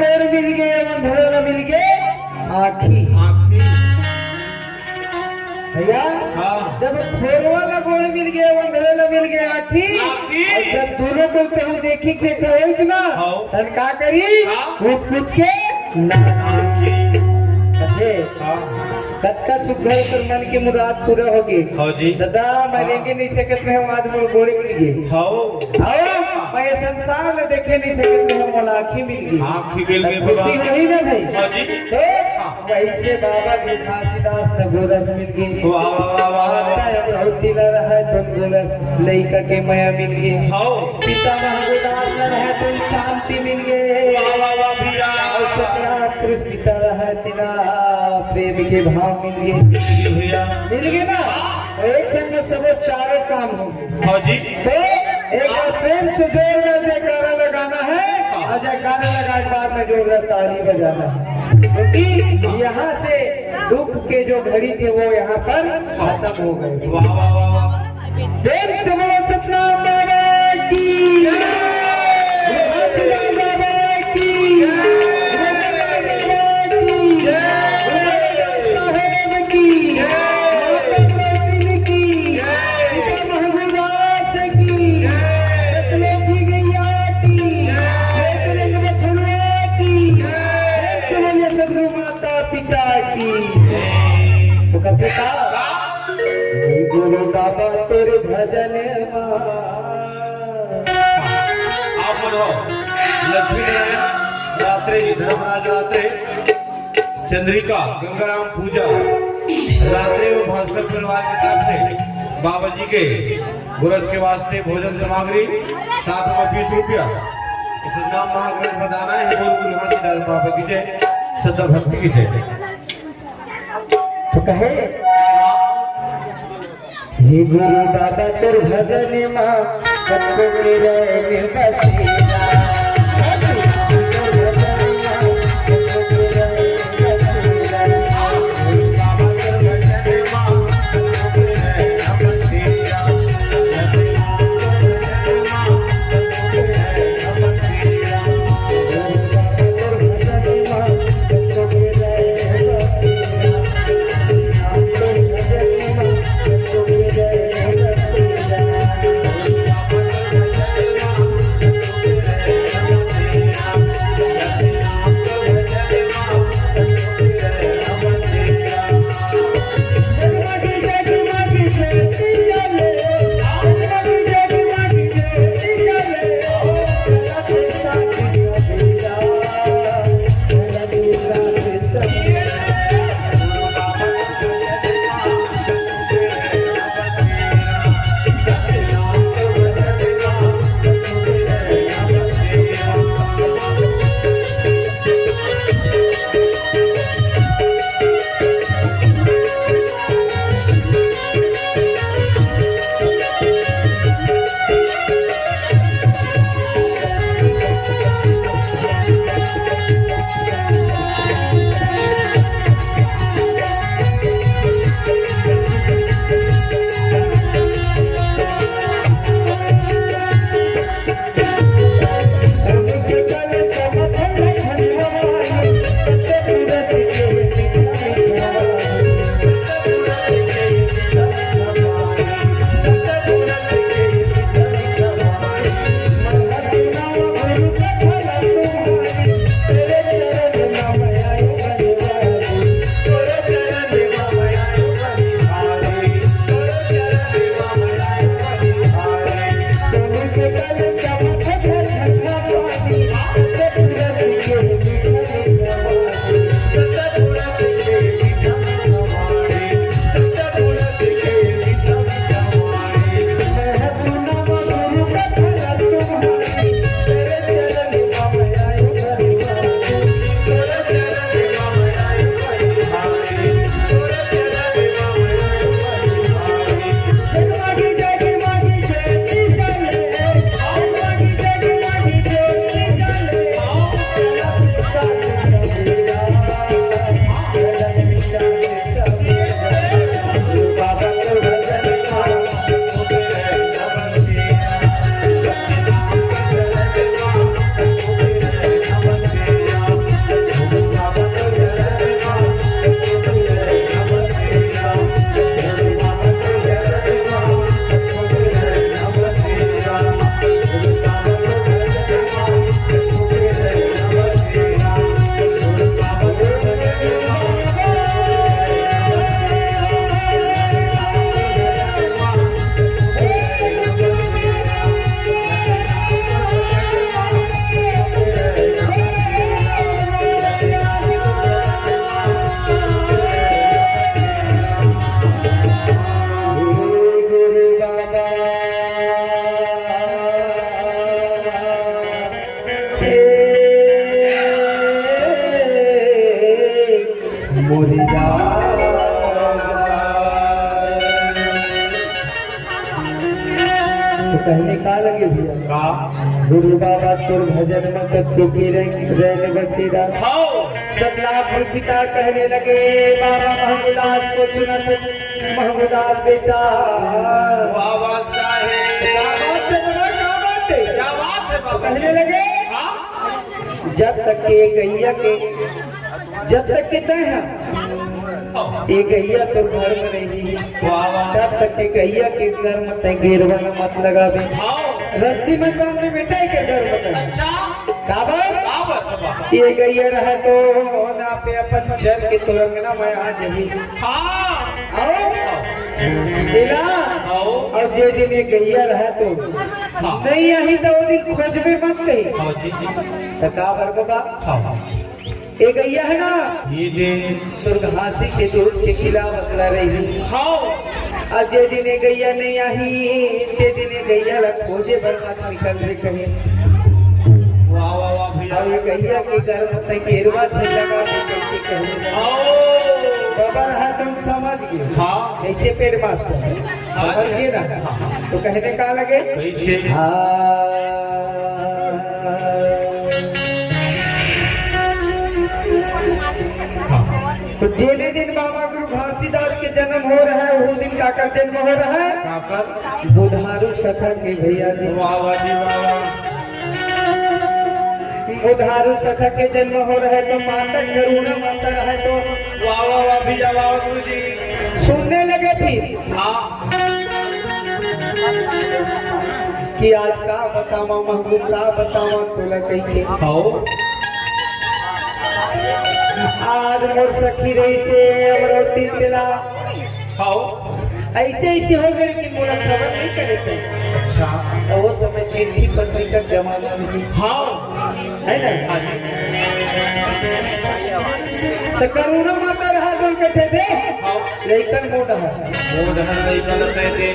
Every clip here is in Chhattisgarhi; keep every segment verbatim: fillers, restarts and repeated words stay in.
गोड़ मिल गे, अंधरा ला मिल गे आँखी। आँखी। भैया, हाँ। जब खोरवा ला गोड़ मिल गे, अंधरा ला मिल गे आँखी, आँखी। अउ जब दूनों कोई कहूँ देखी के देखा होइच ना, हाँ। तब का करी? हाँ। कूद कूद के नाची। नाची। अरे, हाँ। कतका सुघर तोर मन के मुराद पूरा होगे। हाँ जी। दादा, मैं हाँ। रेंगे नइ सकत रहेंव, आज मोर गोड़ मिल गे। हाँ। अउ मैं संसार ला देखे नइ सकत रहेंव, मोला आँखी मिल गे। आँखी मिल गे, तब खुशी बाबा। होही ना भाई? हाँ जी। तो हाँ। वइसे बाबा के घासीदास ला गोरस मिल गे। वाह, वाह, वाह, वाह, वाह। माता अमरौती ला रहय तेन गोरस, लइका के मया मिल गे। हाँ। पिता महगुदास ला रहय तेन शांति मिल गे। वाह, वाह, वाह, भैया। अउ सकरात पुरुष पिता रहय तेला प्रेम के भाव मिल गे। जी भैया। मिल गे ना? तो एक संग में सबो चारों काम हो गे। हाँ जी। तो एक बार प्रेम से जोरदार जयकारा लगाना है, हाँ। अउ जयकारा लगाए के बाद में जोरदार ताली बजाना है, क्योंकि यहाँ से दुख के जो घड़ी थे वो यहाँ पर खत्म हो गए। वाह, वाह, वाह, वाह। प्रेम से बोलो सतनाम बाबा की, घासीदास बाबा की, घासीदास बाबा की, साहेब की, माता की, पिता महबूबा की, सतलोकी गैया की, सतरंग बछड़ुआ की, सतगुरु माता पिता की। तो कथे का, गुरु बाबा तोर भजन मा। आप मन हो लक्ष्मी नारायण रात्रे जी, धर्मराज रात्रे, चंद्रिका, गंगाराम पूजा रात्रे में भास्कर परिवार की तरफ से बाबा जी के गोरस के वास्ते भोजन सामग्री, साथ में बीस रुपया, सतनाम महाग्रंथ बताना है, बोल गुरु हाथी लाल बाबा की जय, श्रद्धा भक्ति की जय। तो कहे, हे गुरु बाबा तोर भजन मा कतको के रहे में बसेरा। गुरु बाबा तोर भजन म कच्चो के रैन, रैन बसेरा। हव। सतनाम पिता कहने लगे, बाबा महंगुदास को सुनत महंगुदास बेटा। वाह, वाह, साहेब। क्या बात है बाबा, क्या बात है? क्या बात है बाबा? कहने लगे, हाँ? जब तक के गैया के, जब तक के तय है, हाँ। ये गैया तो घर में रही। वाह, वाह। तब तक के गैया के घर में तय गेरवा न मत लगावे। हाँ। रस्सी मत बांधे बेटा, के घर में तय। अच्छा। काबर? काबर, बाबा? ये गैया रहे तो ना पे अपन चल के तोर अंगना में आ जाही। हाँ। आओ। दिला। आओ। और जे दिन ये गैया रहे तो हाँ। नहीं आही तो वो दिन खोजबे मत कही। हाँ जी, जी। तो काबर बाबा? हाँ, हाँ। ए गैया है ना, ये दे। तोर घासी के दूध के खिलावत ला रही। हाँ। आज जे दिन ए गैया नहीं आही, ते दिन ए गैया ला खोजे बर मत निकल रे कहे। वाह, वाह, वाह भैया। अब ये गैया के घर में तय गेरवा छै लगा के कैसे कहे। आओ। बाबा रहा तुम समझ गए। हाँ। कैसे पेड मास्टर है? हाँ समझ जी। गए ना? हाँ। तो कहने का लगे? कैसे? हाँ। हाँ। तो जेने दिन बाबा गुरु घासीदास के जन्म हो रहा है, वो दिन काकर जन्म हो रहा है? काकर? बुधारू सखा के भैया जी। वाह, वाह जी, वाह, वाह। बुधारू सखा के जन्म हो रहा है तो माता करुणा माता रहे तो वाह, वाह, वाह भैया, वाह गुरु जी। सुनने लगे फिर। हाँ। कि आज का बतावा महबूब, का बतावा तोला कैसे। हाँ। आज मोर सखी रही से अमरौती तेला। हाँ। ऐसे, ऐसे हो गए कि मोला खबर नहीं करे थे। अच्छा। तो वो समय चिट्ठी पत्रिका जमाना नहीं। हाँ। है ना? हाँ जी। तो करुणा माता रहा तो कहते थे, हाँ। लइकन मोटा है। मोटा है, लइकन कहते।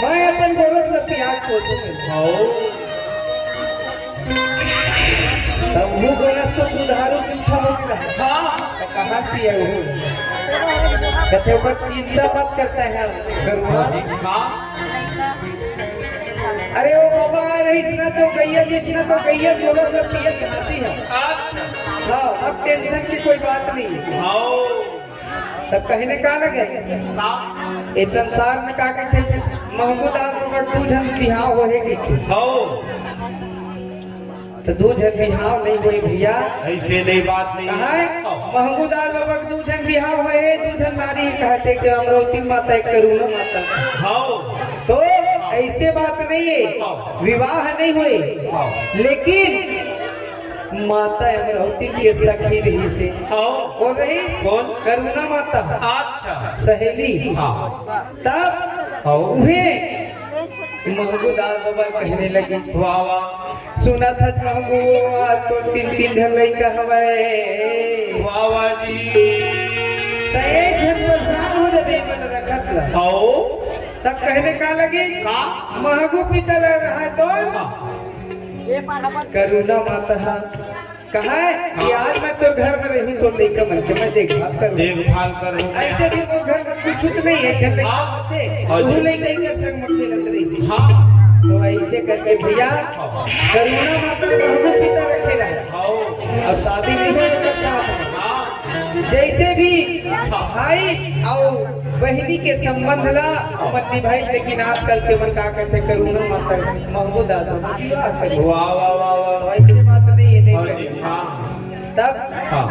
मैं अपन गोरस में प्याज पोसूं। हाँ। तब वो गोरस तो बुधारू जूठा हो गया। हाँ। तो कहाँ पिए वो? कहते ऊपर चिंता मत करते हैं करुणा। हाँ जी, हाँ। अरे वो बाबा रहिस ना तो गैया, रहिस ना तो गैया, बोला तो पियत घासी है। अच्छा। हाँ, अब टेंशन की कोई बात नहीं। हाँ। तब कहने का लगे, हाँ। ये संसार में का कहते, महंगू दास मगर दू झन बिहाव होहे की। हाँ। तो दू झन बिहाव नहीं होए भैया। ऐसे नहीं, बात नहीं। कहाँ है? हाँ। महंगू दास बाबा के दू झन बिहाव होए, दू झन नारी कहते कि अमरौती माता एक करुणा माता। हाँ। तो ऐसे बात नहीं है, हाँ। विवाह नहीं हुए, हाँ। लेकिन माता अमरौती के सखी रहिसे। हाँ। कौन रही? कौन? करुणा माता। अच्छा। सहेली। हाँ। तब हाँ। उहे महंगू दास बाबा कहने लगे, वाह, वाह। सुनत हस महंगू, आज तो तीन, तीन झन लइका हवय। वाह, वाह जी। त एक झन परेशान हो जाबे, मन रखत ला। आओ। तब कहने का लगे? का? महंगू पिता ला रहा तो हाँ। करुणा माता हा। कहा है कि हाँ। आज मैं तो घर में रहूं तो लइका मन के मैं देखभाल करूं। देखभाल करूं। ऐसे भी वो घर में कुछ नहीं है, घर लइका हाँ। से हाँ जी। वो लइका ही कर संग में खेलत रही। हाँ। तो ऐसे करके भैया हाँ। करुणा माता महंगू पिता रखे रहे। हाँ। अब शादी नहीं हो तो साथ में। हाँ। जैसे भी हाँ। भाई और बहनी के संबंध ला अपन निभाई, लेकिन आजकल के मन का कहते करुणा माता महंगू दादा। वाह, वाह, वाह, वाह। तो ऐसी बात नहीं है, नहीं हाँ जी, करनी। हाँ। तब हाँ।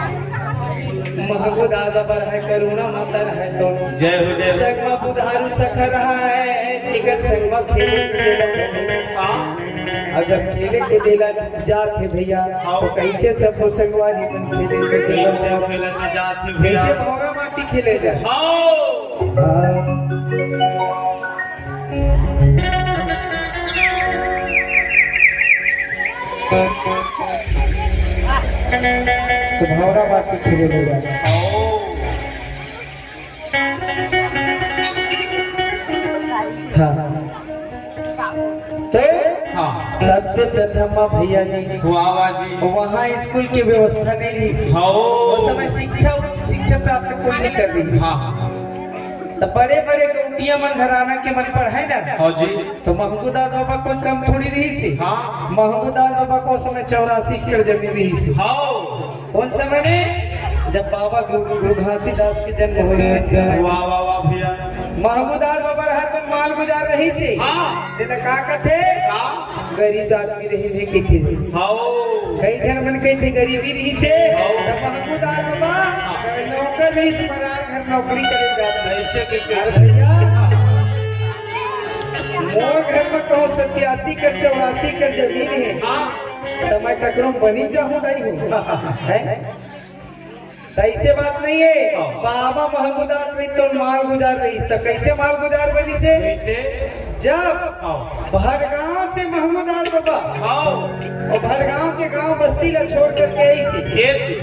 महंगू दादा बर है, करुणा माता है तो जय हो, जय हो। संगमा बुधारू सखा रहा है, निकट संगमा खेले कूदे ला। हाँ। और जब खेले कूदे ला जात है भैया, हाँ। तो कैसे सब संगवारी मन खेले कूदे ला? कैसे खेले तो जात है भैया? कैसे भौरा माटी खेले जाए? हाँ। हाँ। तो भौरा बात तो छेड़े ले जा। हाँ। तो हाँ। सबसे प्रथम माँ भैया जी वाह, वाह जी। वहाँ स्कूल की व्यवस्था नहीं रही थी। हाँ। उस समय शिक्षा, उच्च शिक्षा प्राप्त कोई नहीं कर रही थी। हाँ। त बड़े-बड़े गौंटिया मन घराना के मन पढ़े ना। हाँ जी। त महंगू दास बाबा कोई कम थोड़ी रहिस हे। हाँ। महंगू दास बाबा के ओ समय चौरासी एकड़ जमीन रहिस हे। हाँ। कोन समय में? जब बाबा गुरु, गुरु घासीदास के जन्म होय हे, उस समय। वाह, वाह, वाह भैया। महंगू दास बाबा रहत मन माल गुजार रहिस हे। हाँ। तेला का कथे? हाँ। गरीब आदमी रहिन हे कहिथे। हौ। कई झन मन कहिथे गरीबी रहिस हे, हौ। त महंगू दास बाबा, हाँ। नौकर रहिस, मरार घर नौकरी करे जात रहिस। ऐसे के अरे भैया, मोर घर में कहूँ सत्यासी कर चौरासी कर जमीन हे, हाँ। त मैं ककरो बनी जाहूँ नहीं हूँ। हैं? त ऐसे बात नहीं हे। हाँ। बाबा महंगूदास भी तो माल गुजार रहिस, त कैसे माल गुजार बनिस हे? कैसे? जब हाँ। भड़गांव से महंगूदास बाबा हाँ। अउ भड़गांव के गांव बस्ती ला छोड़ करके आइस हे। ये दे।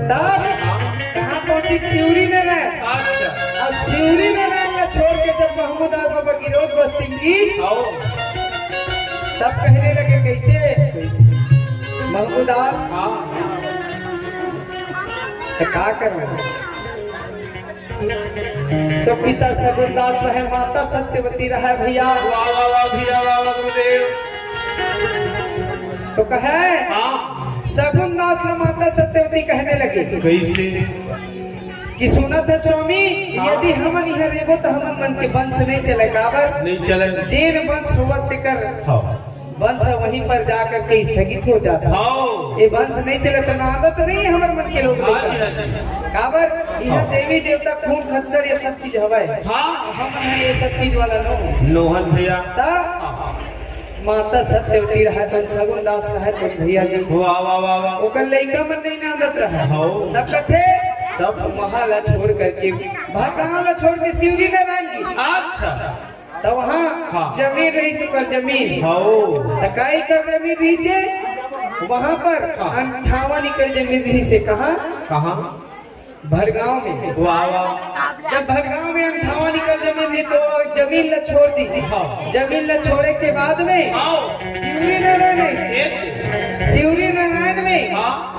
तब हाँ। कहाँ पहुंचिस? सिवरी नारायण। अच्छा। अब सिवरी नारायण ला छोड़ के जब महंगूदास बाबा गिरौद बस्ती में गिस, हाँ। तब कहने लगे, कैसे? कैसे? महंगूदास, हाँ। त का करूं? तो पिता सगुनदास रहे, माता सत्यवती रहे भैया। वाह, वाह, वाह भैया, वाह, वाह गुरुदेव। तो कहे, हाँ। सगुनदास ला माता सत्यवती कहने लगे कैसे? कि सुनत हे स्वामी, हाँ। यदि हमन इहाँ रहिबो त हमन मन के वंश नहीं चले, काबर? नहीं चले। जेन वंश होवत तेकर हाँ। वंश वहीं पर जा करके स्थगित हो जात हे। हाँ। ये वंश नहीं चले त नांदत नहीं हे हमर मन के लोग। हाँ जी, हाँ जी। काबर? इहाँ हाँ। देवी देवता, खून खच्चर ये सब चीज हवय। हाँ। हमन ह ये सब चीज वाला नोहन। नोहन भैया। त हाँ। माता सत्यवती रहय त सगुनदास रहय त भैया जी। वाह, वाह, वाह, वाह। ओकर लइका मन नहीं नांदत रहय। हाँ। तब कथे, तब? महल ला छोड़ करके भड़गांव ला छोड़ के सिवरी नारायण गिस। अच्छा। त वहाँ हाँ। जमीन रहिस ओकर जमीन। हाँ। त कई एकड़ जमीन रहिस हे? वहाँ पर हाँ। अंठावन एकड़ जमीन रहिस हे। कहाँ? कहाँ? भड़गांव में। वाह, वाह। जब भड़गांव में अंठावन एकड़ जमीन रहिस त जमीन ला छोड़ दिस। हाँ। जमीन ला छोड़े के बाद में हाँ। सिवरी नारायण नहीं। एक। सिवरी नारायण में हाँ।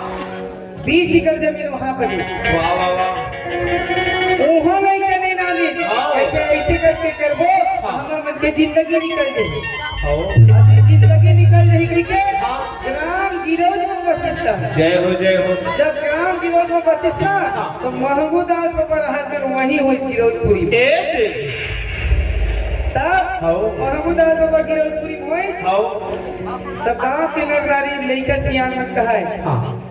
बीस एकड़ जमीन वहाँ पर हे। वाह, वाह, वाह। ओहो लइका नहीं नांदिस। हाँ। कहिथे ऐसे करके करबो, हाँ। हमर मन के जिंदगी निकल जाही। हाँ। अभी जिंदगी निकल जाही कहिके हाँ। ग्राम गिरौद में बसिस हे। जय हो, जय हो। जब ग्राम गिरौद में बसिस हे, हाँ। त महंगू दास बाबा रहत हे वहीं होइस गिरौदपुरी। ए दे। तब हाँ। महंगू दास बाबा गिरौदपुरी में होइस। हाँ। तब गांव के नर नारी लइका सियान मन कहय। हाँ।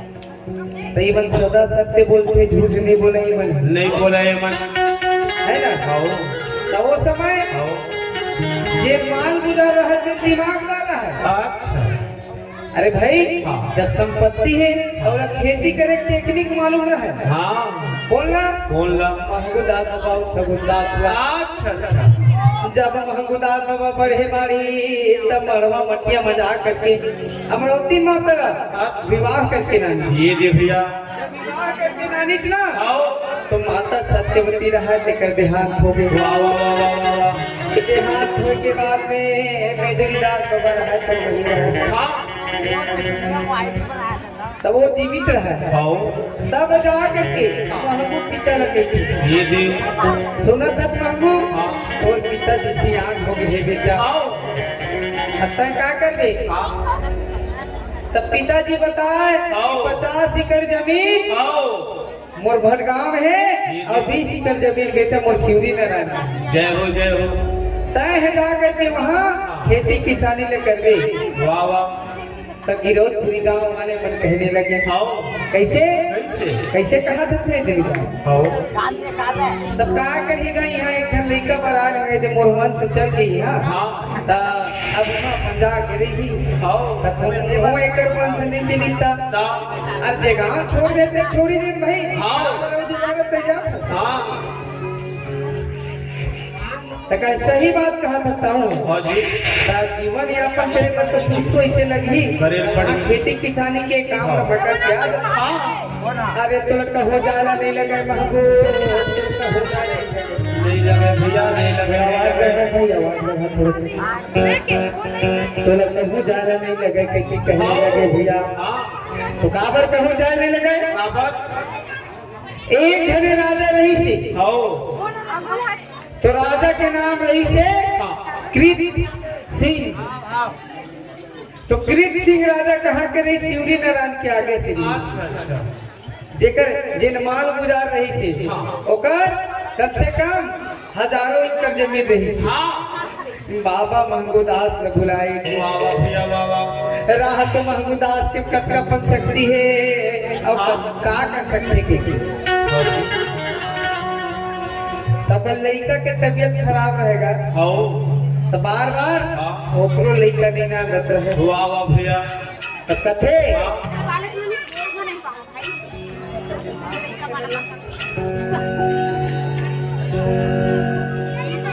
त इमन सदा सत्य बोलथे, झूठ नहीं बोलय इमन। नहीं बोलय इमन। हे ना? हाँ। त ओ समय हाँ। जे माल गुजार रहय, जे दिमागदार रहय। अच्छा। अरे भाई, हाँ। जब संपत्ति हे, त ओला खेती करे के technique मालूम रहय। हाँ। कोन ला? कोन ला? महंगू दास बाबा अउ सगुन दास ला। अच्छा, अच्छा। जब महंगू दास बाबा बढ़े बाढ़िस, त मड़वा मटिया म जा करके अमरौती माता ला अच्छा। विवाह करके लानिस। ये दे भैया। जब विवाह करके लानिस ना, हाँ। त माता सत्यवती रहय, तेकर देहांत हो गे। वाह, वाह, वाह, वाह, वाह, वाह। देहांत होय के बाद में मेदिनी दास बाबा रहय, त वही रहय। हाँ। तब ओ जीवित रहय। हाँ। तब जा करके महंगू पिता ल कहिथे। ये दे। सुनत हस महंगू? हाँ। तोर पिता जी सियान हो गे हे बेटा। हाँ। अब तैं का करबे? हाँ। तब पिताजी बताय, हाँ। पचास एकड़ जमीन हाँ। मोर भड़गांव हे, ये अउ दे। बीस एकड़ जमीन बेटा मोर सिवरी नारायण। जय हो, जय हो। तैं ह जा करके वहाँ हाँ। खेती किसानी ल करबे। वाह, वाह। त गिरौदपुरी गांव वाले मन कहने लगे। हाँ। कैसे? कैसे? कैसे कहत हस मेदिनी दास? हाँ। तब का करही गा, इहाँ एक झन लइका बर आय रहे, जे मोर मन से चल गे हे। हाँ। त अब उहाँ अपन जा के रही। हाँ। त तुम वो एकर मन से नहीं चली त। हाँ। अरे जे गांव छोड़ देथे, छोड़ी दे भाई। हाँ। पर वो दोबारा तैं जा। हाँ। त का सही बात कहत हस तहूँ? हाँ जी। त जीवन यापन करे बर त कुछ तो ऐसे लगही। करे ल पड़ही। खेती किसानी के काम हाँ। ल पकड़ के आ जा। हाँ। अरे तोला कहूँ जाय ला नहीं लगे महंगू। नहीं लगे भैया, नहीं लगे, नहीं आवाज लगे। बढ़ा भाई, आवाज बढ़ा थोड़ा सा। तोला कहूँ जाय ला नहीं लगे, कह के कहने हाँ। लगे भैया। हाँ। त काबर कहूँ जाय नहीं लगे? काबर? एक झने राजा रहिस हे। हाँ। तो राजा के नाम रहिसे हाँ। कृत सिंह। तो कृत सिंह राजा कहाँ के रहिस? शिवरी नारायण के आगे से रहिस। अच्छा, अच्छा। जेकर जेन माल गुजार रहिसे, हाँ। ओकर कम से कम हजारों एकड़ जमीन रहिसे। हाँ। बाबा महंगूदास ल बुलाए के। वाह, वाह भैया, वाह, वाह। राह तो महंगूदास के कतका पन सकती है, अउ हाँ। का कर सकते के। हाँ जी। तब लइका के तबीयत खराब रहेगा। हाँ। तो बार-बार हाँ। ओकरो लइका नहीं ना रहत रहे। वाह, वाह भैया। तो कथे हाँ।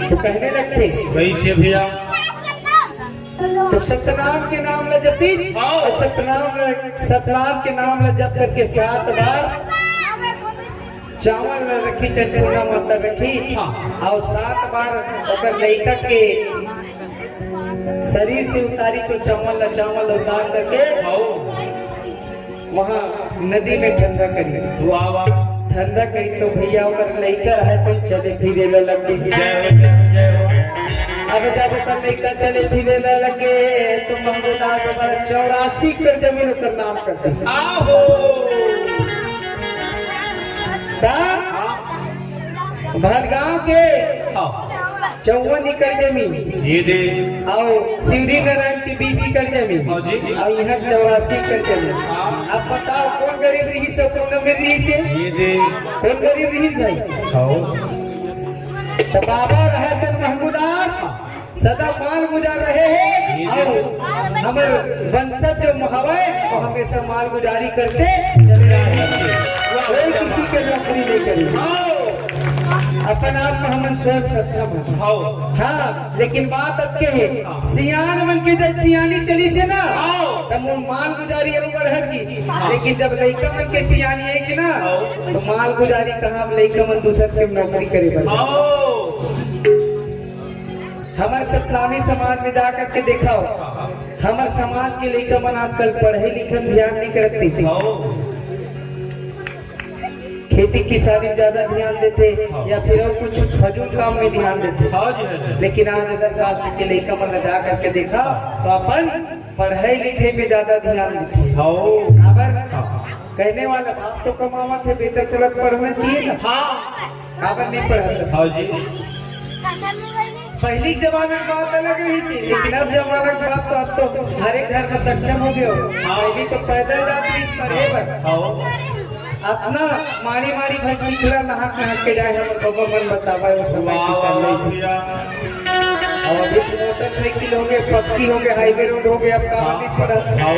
तो कहने लगथे। कैसे भैया? तो सतनाम के नाम ला जपी, हाँ। और सतनाम ला, सतनाम के नाम ला जप करके सात बार चावल ला रखी, चंद्रमा माता रखी, हाँ। और सात बार ओकर लइका के शरीर से उतारी, तो चावल ला, चावल ला उतार करके हाँ। वहाँ नदी में ठंडा करी। वाह, वाह। ठंडा करी तो भैया ओकर लइका है तो चले फिरे ला लगे। जय हो, जय हो, जय हो। अब जब ओकर लइका चले फिरे ला लगे तो महंगूदास ओकर चौरासी एकड़ जमीन ओकर नाम कर दी। आहो। का? हाँ। भटगांव के हाँ। चौवन एकड़ जमीन। ये दे। अउ शिवरी नारायण के बीस एकड़ जमीन। हाँ जी। अउ यहाँ चौरासी एकड़ जमीन। हाँ। अब बताओ कौन गरीब रहिसे, कौन अमीर रहिसे? ये दे। कौन गरीब रहिस भाई? हाँ। तो बाबा रहे तो महंगूदास, सदा माल गुजार रहे हैं। ये दे। अउ हमर वंशज जो हवय, वो हमेशा माल गुजारी करते चले आए हैं। वाह, कोई वाह, किसी के नौकरी नहीं करी। हाँ। अपन आप में हमन स्वयं सक्षम हैं। हाँ। हाँ, लेकिन बात अतके है, हाँ। सियान मन के जब सियानी चलिसे ना, हाँ। तब वो माल गुजारी अउ बढ़त गिस। हाँ। लेकिन जब लइका मन के सियानी आइस ना, हाँ। तो माल गुजारी कहाँ, अब लइका मन दूसर के नौकरी करे बर। हाँ। हमर सतनामी समाज में जा करके देखव, हाँ, हाँ। हमर समाज के लइका मन आजकल पढ़े लिखे में ध्यान नहीं करत हे। हाँ। खेती किसानी में ज्यादा ध्यान देथे हाँ। या फिर अउ कुछ फजूल काम में ध्यान देथे। हाँ जी, हाँ जी। लेकिन आज अगर कास्ट के लइका मन ला जा करके देखव, तो अपन पढ़े लिखे में ज्यादा ध्यान देथे। हाँ। काबर? हाँ। कहने वाला बाप तो कमावत हे, बेटा चलत पढ़ना चाहिए ना। हाँ। काबर नहीं पढ़त? हाँ जी। पहली जमाना के बात अलग रहिसे, लेकिन अब जमाना के बात तो, अब तो हर एक घर में सक्षम हो गए हो। हाँ। पहली तो पैदल जात रहिस पढ़े बर। हाँ। अतना माड़ी माड़ी भर चिखला नहात नहात के जाए, हमर बबा मन बतावे वो समय वाह, की वाह, कर वाह, ले। भैया। अब अभी तो मोटरसाइकिल हो गए, पक्की हो गए, हाईवे रोड हो गए, अब काम हाँ। नहीं पड़त। हाँ।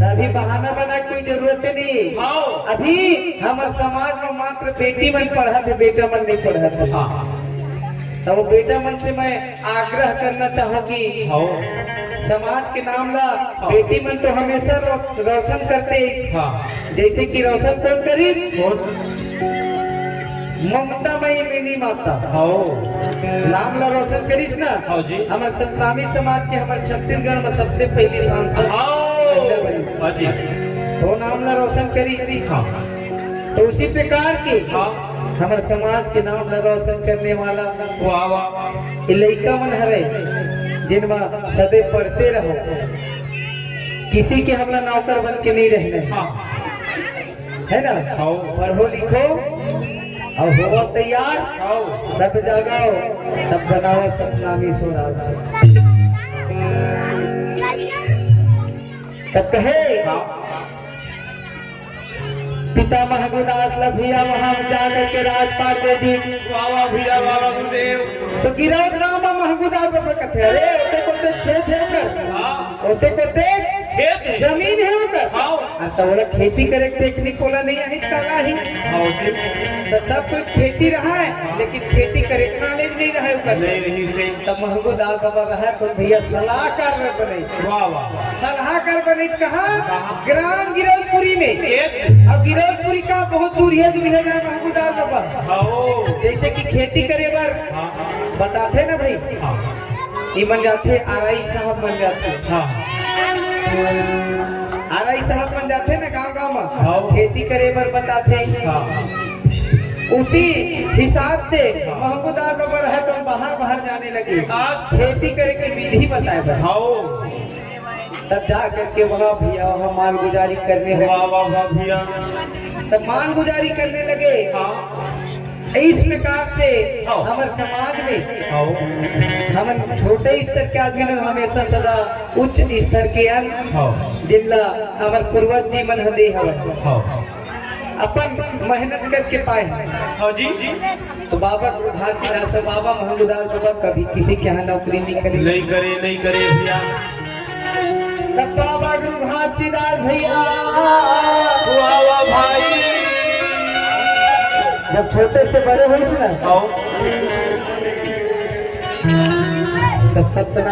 तो अभी बहाना बना कोई जरूरत नहीं। हाँ। अभी हमर समाज में मात्र बेटी मन पढ़त हे, बेटा मन नहीं पढ़त हे। हाँ। तो वो बेटा मन से मैं आग्रह करना चाहूँ कि हाँ। समाज के नाम ला हाँ। बेटी मन तो हमेशा रो-, रोशन करते ही। हाँ। जैसे कि रोशन कौन करी? कौन? ममता मई मिनी माता। हाँ। नाम ला रोशन करिस ना। हाँ जी। हमर सतनामी समाज के, हमर छत्तीसगढ़ में सबसे पहली सांसद हाँ। महिला बनी। हाँ जी। तो नाम ला रोशन करिस। हाँ। तो उसी प्रकार के हाँ। हमर समाज के नाम ला रोशन करने वाला वाह, वाह, वाह। ये लइका मन हरे, जिनमें सदैव पढ़ते रहो, किसी के हमला नौकर बन के नहीं रहना है। हाँ। है ना? हाँ। पढ़ो लिखो अउ होवो तैयार, हाँ। तब जागो, तब बनाओ सतनामी स्वराज। तब कहे, हाँ। पिता महंगूदास ला भैया वहां जा करके राजपाट दे दी। वाह, वाह, भैया, वाह, वाह, गुरुदेव। तो गिरौद गांव में महंगूदास बाबा कथे, अरे, ओते कोते खेत हे ओकर। हाँ। ओते कोते खेत हे। जमीन हे ओकर। हाँ। आ, तो ओला खेती करे के टेक्निक ओला नहीं आही, कला ही। हाँ, जी। तो सब कुछ खेती रहा है, हाँ। लेकिन खेती करे के नॉलेज नहीं रहा है ओकर। नहीं रही, सही। तब महंगूदास बाबा रहा तो भैया सलाहकार में बने। वाह, वाह, वाह। सलाहकार बने कहाँ? कहाँ? ग्राम गिरौदपुरी में। एक। अब गिरौदपुरी का बहुत दूर है, दूर है जहाँ महंगूदास बाबा। हाँ, ओ। जैसे कि खेती करे बर हाँ, हाँ। बताथे ना भाई। हाँ। ई मन जाथे, आरआई साहब मन जाथे। हाँ। आरआई साहब मन जाथे ना गांव गांव में। हाँ। खेती करे बर बताथे। हाँ। उसी हिसाब से महंगूदार बाबा रहे तो बाहर बाहर जाने लगे। अच्छा। खेती करे के विधि बताए बर। हाँ। तब जा करके वहाँ भैया वहाँ मालगुजारी करने लगे। वाह, वाह, वाह भैया। तब मालगुजारी करने लगे। हाँ। इस प्रकार से हाँ। हमर समाज में हाँ। हमन छोटे स्तर के आदमी मन हमेशा सदा उच्च स्तर के अन हाँ। जिनला हमर पूर्वज जी मन ह दे हवय। हाँ। अपन मेहनत करके पाए हैं। हाँ जी। तो बाबा गुरु घासीदास, बाबा महंगूदास बाबा कभी किसी के यहाँ नौकरी नहीं करे। नहीं करे, नहीं करे भैया। तब बाबा गुरु घासीदास भैया वाह, वाह भाई। जब छोटे से बड़े होइस ना, आओ। तो सत्यनारायण